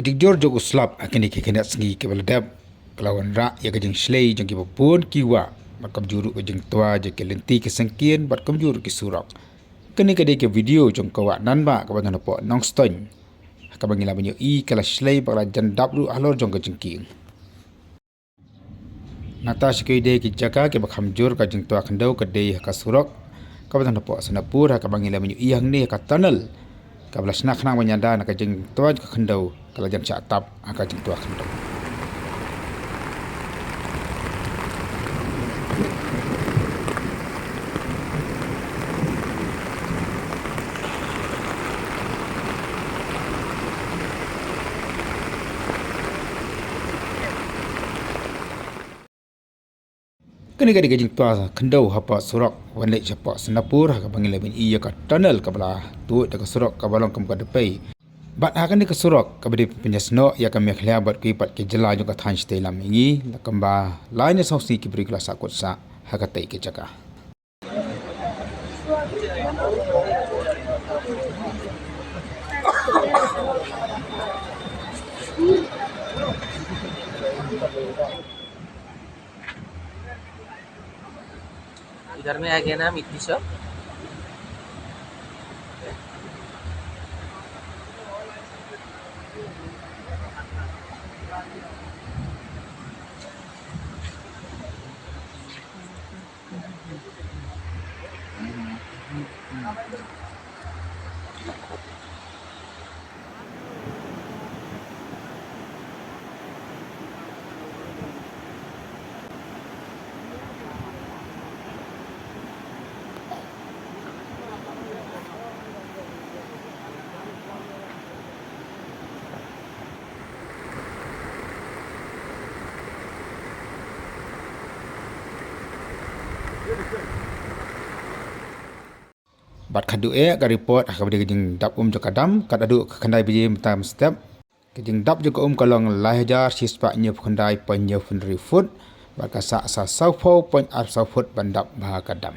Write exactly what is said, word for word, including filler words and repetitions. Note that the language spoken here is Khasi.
Jingkjor jong u slap ha kine ki khyndai sngi kiba la dep ka la wanrah ïa ka jingshlei jong kiba bun ki wah bad kumjuh ruh ka jingtwa jong ki lynti ki syngkien bad kumjuh ruh ki surok. Kane ka dei ka video jong ka wah Nanbah kaba don hapoh Nongstoiñ. Ha kaba ngi la ban ïohi ka la shlei bad ka la jan dap ruh halor jong ka jingkieng. Nangta sa kawei de ki jaka kiba kham jur ka jingtwa khyndew ka dei ha ka surok kaba don hapoh Sonapur, ha kaba ngi la ban ïohi hangne ha ka tunnel kaba la shna khnang ban ïada na ka jingtwa ka khyndew ka la jan shah tap ha ka jingtwa khyndew. Kane ka dei ka jingtwa khyndew hapoh surok wan leit shapoh Sonapur, ha kaba ngi la ban ïohi ïa ka tunnel kaba la tuid da ka surok kaba long kum ka dpei. Bad ha kane ka surok kaba dei pynïasnoh ïa ka Meghalaya bad kiwei pat ki jylla jong ka thaiñ shatei lam mihngi, la kumba lai ne saw sngi ki briew ki la sah kut sah ha katei ka jaka. इधर में आ गया ना मिट्टी सब। Bad khadduh eh ka report ha kaba dei ka jingdap um jong ka dam, kat haduh ka khyndai baje mynta mynstep, ka jingdap jong ka um ka long lai hajar shispah hynñiewphew khyndai point hynñiewphew hynriew foot, bad ka sah sa sawphew point arphew saw foot ban dap bha ka dam.